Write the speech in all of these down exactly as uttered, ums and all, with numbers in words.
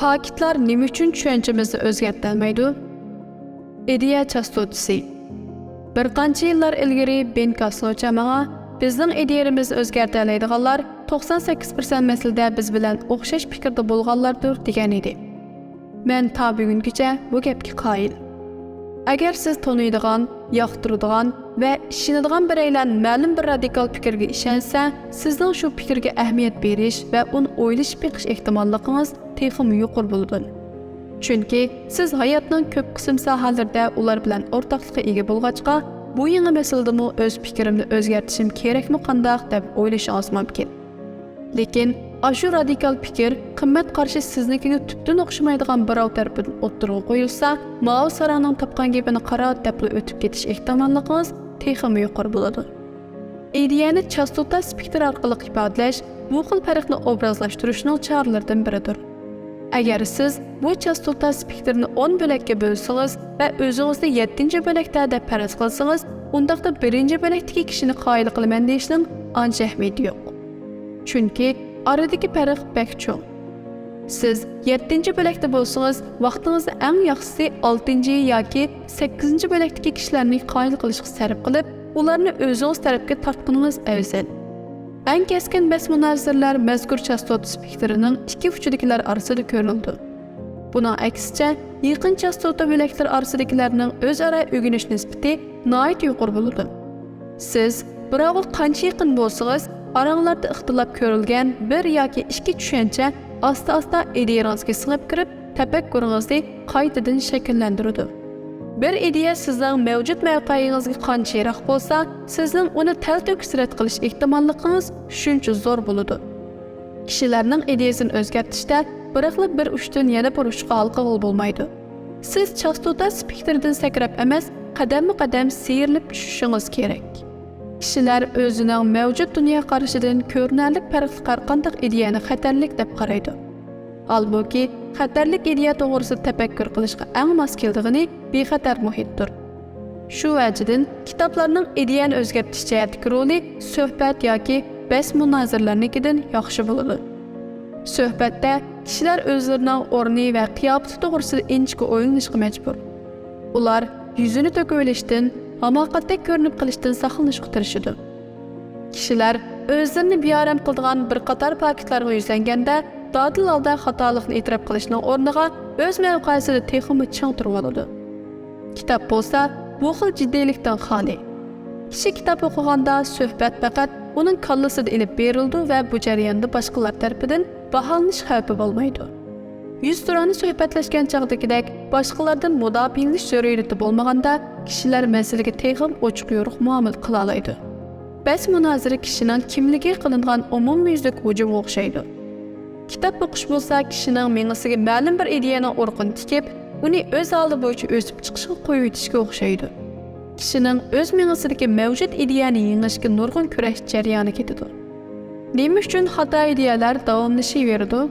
پاكىتلار نېمە ئۈچۈن چۈشەنچىمىزنى ئۆزگەرتەلمەيدۇ؟ ئىدىيە چاستوتىسى. بىر قانچە يىللار ئىلگىرى بېن كاسنوچا ماڭا، بىزنىڭ ئىدىيەلىرىمىزنى ئۆزگەرتەلەيدىغانلار توقسان سەككىز پىرسەنت مەسىلىدە بىز بىلەن ئوخشاش پىكىردە بولغانلاردۇر، دېگەن ئىدى. مەن تا بۈگۈنگىچە بۇ گەپكە قايىل. ئەگەر سىز تونۇيدىغان، ياقتۇرىدىغان ۋە ئىشىنىدىغان بىرەيلەن مەلۇم بىر رادىكال پىكىرگە ئىشەنسە، سىزنىڭ شۇ پىكىرگە ئەھمىيەت بېرىش ۋە ئۇنى ئويلىشىپ بېقىش ئېھتىماللىقىڭىز تېخىمۇ يۇقىرى بولىدۇ. چۈنكى سىز ھاياتنىڭ كۆپ قىسىم ساھەلىرىدە ئۇلار بىلەن ئورتاقلىققا ئىگە بولغاچقا، بۇ يېڭى مەسىلىدىمۇ ئۆز پىكرىمنى ئۆزگەرتىشىم كېرەكمۇ قانداق دەپ ئويلىشىڭىز مۇمكىن. لېكىن ئاشۇ رادىكال پىكىر، قىممەت قارىشى سىزنىڭكىگە تۈپتىن ئوخشىمايدىغان بىراۋ تەرىپىدىن ئوتتۇرىغا قويۇلسا، ماۋۇ ساراڭنىڭ تاپقان گېپىنى قارا دەپلا ئۆتۈپ كېتىش ئېھتىماللىقىڭىز تېخىمۇ يۇقىرى بولىدۇ. ئىدىيەنى چاستوتا سپېكتىرى ئارقىلىق ئىپادىلەش بۇ خىل پەرقنى ئوبرازلاشتۇرۇشنىڭ چارىلىرىدىن بىرىدۇر. ئەگەر سىز بۇ چاستوتا سپېكتىرىنى ئون بۆلەككە بۆلسىڭىز ۋە ئۆزىڭىزنى يەتتىنچى بۆلەكتە دەپ پەرەز قىلسىڭىز، ئۇنداقتا بىرىنچى بۆلەكتىكى كىشىنى قايىل قىلىمەن دېيىشنىڭ ئانچە ئەھمىيىتى يوق. چۈنكى ئارىدىكى پەرق بەك چوڭ. سىز يەتتىنچى بۆلەكتە بولسىڭىز، ۋاقتىڭىزنى ئەڭ ياخشىسى ئالتىنچى ياكى سەككىزىنچى بۆلەكتىكى كىشىلەرنى قايىل قىلىشقا سەرپ قىلىپ، ئۇلارنى ئۆزىڭىز تەرەپكە تارتقىنىڭىز ئەۋزەل. ئەڭ كەسكىن بەس-مۇنازىرىلەر مەزكۇر چاستوتا سپېكتىرىنىڭ ئىككى ئۇچىدىكىلەر ئارىسىدا كۆرۈلىدۇ. بۇنىڭ ئەكسىچە، يېقىن چاستوتا بۆلەكلىرى ئارىسىدىكىلەرنىڭ ئۆزئارا ئۆگىنىش نىسبىتى ناھايىتى يۇقىرى بولىدۇ. سىز بىراۋغا قانچە يېقىن بولسىڭىز، ئاراڭلاردا ئىختىلاپ كۆرۈلگەن بىر ياكى ئىككى چۈشەنچە ئاستا-ئاستا ئىدىيەڭىزگە سىڭىپ كىرىپ، تەپەككۇرىڭىزنى قايتىدىن شەكىللەندۈرىدۇ. بىر ئىدىيە سىزنىڭ مەۋجۇت مەۋقەيىڭىزگە قانچە يىراق بولسا، سىزنىڭ ئۇنى تەلتۆكۈس رەت قىلىش ئېھتىماللىقىڭىز شۇنچە زور بولىدۇ. كىشىلەرنىڭ ئىدىيەسىنى ئۆزگەرتىشتە بىراقلا بىر ئۇچتىن يەنە بىر ئۇچقا ھالقىغىلى بولمايدۇ. سىز چاستوتا سپېكتىرىدىن سەكرەپ ئەمەس، قەدەممۇ قەدەم سىيرىلىپ چۈشۈشىڭىز كېرەك. كىشىلەر ئۆزىنىڭ مەۋجۇت دۇنيا قارىشىدىن كۆرۈنەرلىك پەرقلىق ھەرقانداق ئىدىيەنى خەتەرلىك دەپ قارايدۇ. ھالبۇكى، خەتەرلىك ئىدىيە توغرىسىدا تەپەككۇر قىلىشقا ئەڭ ماس كېلىدىغىنى بىخەتەر مۇھىتتۇر. شۇ ۋەجىدىن، كىتابلارنىڭ ئىدىيەنى ئۆزگەرتىش جەھەتتىكى رولى سۆھبەت ياكى بەس-مۇنازىرىلەرنىڭكىدىن ياخشى بولىدۇ. سۆھبەتتە كىشىلەر ئۆزلىرىنىڭ ئورنى ۋە قىياپىتى توغرىسىدا ئىنچىكە ئويلىنىشقا مەجبۇر. ئۇلار يۈزىنى تۆكۈۋېلىشتىن، ھاماقەتتەك كۆرۈنۈپ قېلىشتىن ساقلىنىشقا تىرىشىدۇ. كىشىلەر ئۆزلىرىنى بىئارام قىلىدىغان بىر قاتار پاكىتلارغا يۈزلەنگەندە، دادىل ھالدا خاتالىقنى ئېتىراپ قىلىشنىڭ ئورنىغا ئۆز مەۋقەسىدە تېخىمۇ چىڭ تۇرۇۋالىدۇ. كىتاب بولسا بۇ خىل جىددىيلىكتىن خالىي. كىشى كىتاب ئوقۇغاندا سۆھبەت پەقەت ئۇنىڭ كاللىسىدا ئېلىپ بېرىلىدۇ ۋە بۇ جەرياندا باشقىلار تەرىپىدىن باھالىنىش خەۋپى بولمايدۇ. يۈزتۇرانە سۆھبەتلەشكەن چاغدىكىدەك باشقىلاردىن مۇداپىئەلىنىش زۆرۈرىيىتى بولمىغاندا، كىشىلەر مەسىلىگە تېخىمۇ ئوچۇق-يورۇق مۇئامىلە قىلالايدۇ. بەس-مۇنازىرە كىشىنىڭ كىملىكىگە قىلىنغان ئومۇميۈزلۈك ھۇجۇمغا ئوخشايدۇ. كىتاب ئوقۇش بولسا كىشىنىڭ مېڭىسىگە مەلۇم بىر ئىدىيەنىڭ ئۇرۇقىنى تىكىپ، ئۇنى ئۆز ھالى بويىچە ئۆسۈپ چىقىشقا قويۇۋېتىشكە ئوخشايدۇ. كىشىنىڭ ئۆز مېڭىسىدىكى مەۋجۇت ئىدىيەنى يېڭىشكە نۇرغۇن كۈرەش جەريانى كېتىدۇ. نېمە ئۈچۈن خاتا ئىدىيەلەر داۋاملىشىۋېرىدۇ؟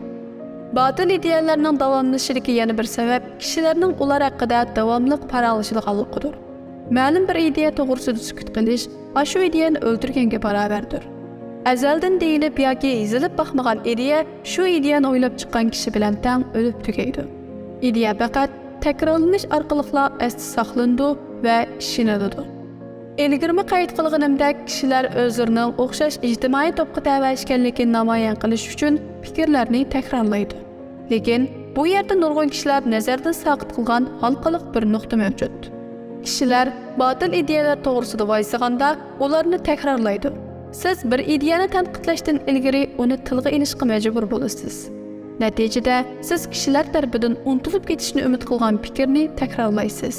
باتىل ئىدىيەلەرنىڭ داۋاملىشىشىدىكى يەنە بىر سەۋەب، كىشىلەرنىڭ ئۇلار ھەققىدە داۋاملىق پاراڭلىشىدىغانلىقىدۇر. مەلۇم بىر ئىدىيە توغرىسىدا سۈكۈت قىلىش ئاشۇ ئىدىيەنى ئۆلتۈرگەنگە باراۋەردۇر. ئەزەلدىن دېيىلىپ ياكى يېزىلىپ باقمىغان ئىدىيە شۇ ئىدىيەنى ئويلاپ چىققان كىشى بىلەن تەڭ ئۆلۈپ تۈگەيدۇ. ئىدىيە پەقەت تەكرارلىنىش ئارقىلىقلا ئەستە ساقلىنىدۇ ۋە ئىشىنىلىدۇ. ئىلگىرىمۇ قەيت قىلغىنىمدەك، كىشىلەر ئۆزلىرىنىڭ ئوخشاش ئىجتىمائىي توپقا تەۋە ئىكەنلىكىنى نامايان قىلىش ئۈچۈن پىكىرلەرنى تەكرارلايدۇ. لېكىن بۇ يەردە نۇرغۇن كىشىلەر نەزەردىن ساقىت قىلغان ھالقىلىق بىر نۇقتا مەۋجۇت. كىشىلەر باتىل ئىدىيەلەر توغرىسىدا ۋايسىغاندا، ئۇلارنى تەكرارلايدۇ. سىز بىر ئىدىيەنى تەنقىدلەشتىن ئىلگىرى ئۇنى تىلغا ئېلىشقا مەجبۇر بولىسىز. نەتىجىدە، سىز كىشىلەر تەرىپىدىن ئۇنتۇلۇپ كېتىشىنى ئۈمىد قىلغان پىكىرنى تەكرارلايسىز.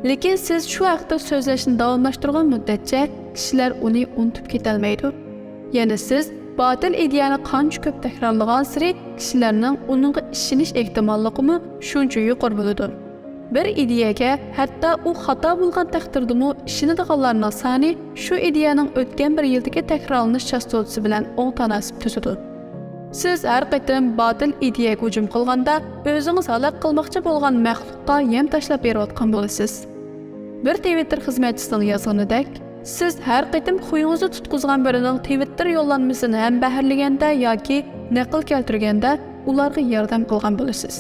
لېكىن سىز شۇ ھەقتە سۆزلەشنى داۋاملاشتۇرغان مۇددەتچە، كىشىلەر ئۇنى ئۇنتۇپ كېتەلمەيدۇ. يەنە سىز باتىل ئىدىيەنى قانچە كۆپ تەكرارلىغانسېرى، كىشىلەرنىڭ ئۇنىڭغا ئىشىنىش ئېھتىماللىقىمۇ شۇنچە يۇقىرى بولىدۇ. بىر ئىدىيەگە ھەتتا ئۇ خاتا بولغان تەقدىردىمۇ ئىشىنىدىغانلارنىڭ سانى شۇ ئىدىيەنىڭ ئۆتكەن بىر يىلدىكى تەكرارلىنىش چاستوتىسى بىلەن ئوڭ تاناسىپ تۈزىدۇ. سىز ھەر قېتىم باتىل ئىدىيەگە ھۇجۇم قىلغاندا، ئۆزىڭىز ھالاك قىلماقچى بولغان مەخلۇققا يەم تاشلاپ بېرىۋاتقان بولىسىز. بىر تىۋىتتېر خىزمەتچىسىنىڭ يازغىنىدەك، سىز ھەر قېتىم خۇيىڭىزنى تۇتقۇزغان بىرىنىڭ تىۋىتتېر يوللانمىسىنى ھەمبەھىرلىگەندە ياكى نەقىل كەلتۈرگەندە ئۇلارغا ياردەم قىلغان بولىسىز.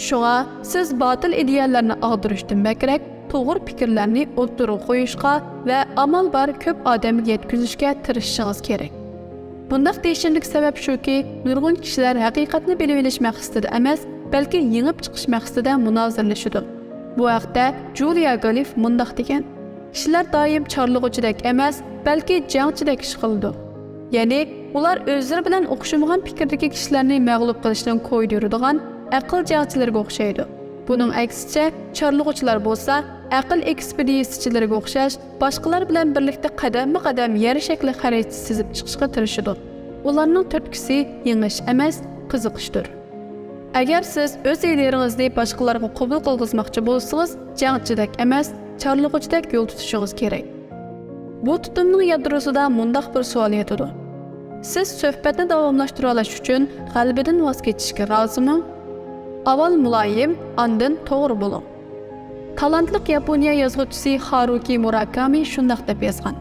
شۇڭا سىز باتىل ئىدىيەلەرنى ئاغدۇرۇشتىن بەكرەك توغرا پىكىرلەرنى ئوتتۇرىغا قويۇشقا ۋە ئامال بار كۆپ ئادەمگە يەتكۈزۈشكە تىرىشىشىڭىز كېرەك. بۇنداق دېيىشىمدىكى سەۋەب شۇكى، نۇرغۇن كىشىلەر ھەقىقەتنى بىلىۋېلىش مەقسىتىدە ئەمەس، بەلكى يېڭىپ چىقىش مەقسىتىدە مۇنازىرىلىشىدۇ. بۇ ھەقتە جۇلىيا گالىف مۇنداق دېگەن: كىشىلەر دائىم چارلىغۇچىدەك ئەمەس، بەلكى جەڭچىدەك ئىش قىلىدۇ. يەنى ئۇلار ئۆزلىرى بىلەن ئوخشىمىغان پىكىردىكى كىشىلەرنى مەغلۇپ قىلىشنىڭ كويىدا يۈرىدىغان ئەقىل جەڭچىلىرىگە ئوخشايدۇ. بۇنىڭ ئەكسىچە، چارلىغۇچىلار بولسا ئەقىل ئېكسپېدىتسىيىچىلىرىگە ئوخشاش باشقىلار بىلەن بىرلىكتە قەدەممۇ قەدەم يەر شەكلى خەرىتىسى سىزىپ چىقىشقا تىرىشىدۇ. ئۇلارنىڭ تۈرتكىسى يېڭىش ئەمەس، قىزىقىشتۇر. ئەگەر سىز ئۆز ئىدىيەلىرىڭىزنى باشقىلارغا قوبۇل قىلغۇزماقچى بولسىڭىز، جەڭچىدەك ئەمەس، چارلىغۇچىدەك يول تۇتۇشىڭىز كېرەك. بۇ تۇتۇمنىڭ يادروسىدا مۇنداق بىر سوئال ياتىدۇ: سىز سۆھبەتنى داۋاملاشتۇرالاش ئۈچۈن غەلىبىدىن ۋاز كېچىشكە رازىمۇ؟ ئاۋۋال مۇلايىم، ئاندىن توغرا بولۇڭ. تالانتلىق ياپونىيە يازغۇچىسى خارۇكى مۇراكامى شۇنداق دەپ يازغان: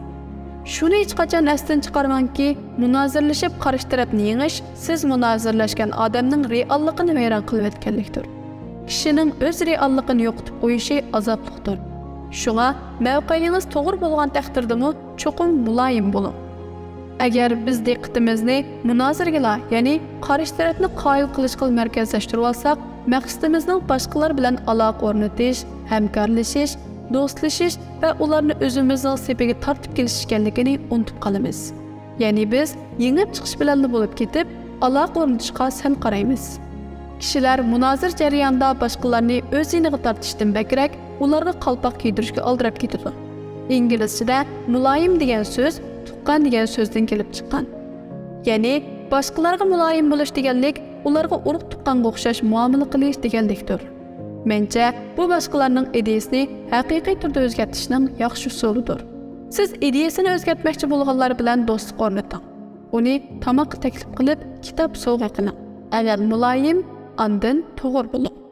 شۇنى ھېچقاچان ئەستىن چىقارماڭكى، مۇنازىرىلىشىپ قارشى تەرەپنى يېڭىش سىز مۇنازىرىلەشكەن ئادەمنىڭ رېئاللىقىنى ۋەيران قىلىۋەتكەنلىكتۇر. كىشىنىڭ ئۆز رېئاللىقىنى يوقىتىپ قويۇشى ئازابلىقتۇر. شۇڭا مەۋقەيىڭىز توغرا بولغان تەقدىردىمۇ چوقۇم مۇلايىم بولۇڭ. ئەگەر بىز دىققىتىمىزنى مۇنازىرىگىلا، يەنى قارشى تەرەپنى قايىل قىلىشقىلا مەركەزلەشتۈرۈۋالساق، مەقسىتىمىزنىڭ باشقىلار بىلەن ئالاقە ئورنىتىش، ھەمكارلىشىش، دوستلىشىش ۋە ئۇلارنى ئۆزىمىزنىڭ سېپىگە تارتىپ كېلىش ئىكەنلىكىنى ئۇنتۇپ قالىمىز. يەنى بىز يېڭىپ چىقىش بىلەنلا بولۇپ كېتىپ، ئالاقە ئورنىتىشقا سەل قارايمىز. كىشىلەر مۇنازىرە جەريانىدا باشقىلارنى ئۆز يېنىغا تارتىشتىن بەكرەك ئۇلارغا قالپاق كىيدۈرۈشكە ئالدىراپ كېتىدۇ. ئىنگلىزچىدە مۇلايىم دېگەن سۆز تۇغقان دېگەن سۆزدىن كېلىپ چىققان. يەنى باشقىلارغا مۇلايىم بولۇش دېگەنلىك ئۇلارغا ئۇرۇق تۇغقانغا ئوخشاش مۇئامىلە قىلىش دېگەنلىكتۇر. مەنچە، بۇ باشقىلارنىڭ ئىدىيىسىنى ھەقىقىي تۈردە ئۆزگەرتىشنىڭ ياخشى ئۇسۇلىدۇر. سىز ئىدىيىسىنى ئۆزگەرتمەكچى بولغانلار بىلەن دوستلۇق ئورنىتىڭ. ئۇنى تاماققا تەكلىپ قىلىپ، كىتاب سوۋغا قىلىڭ. ئەۋۋەل مۇلايىم، ئاندىن توغرا بولۇڭ.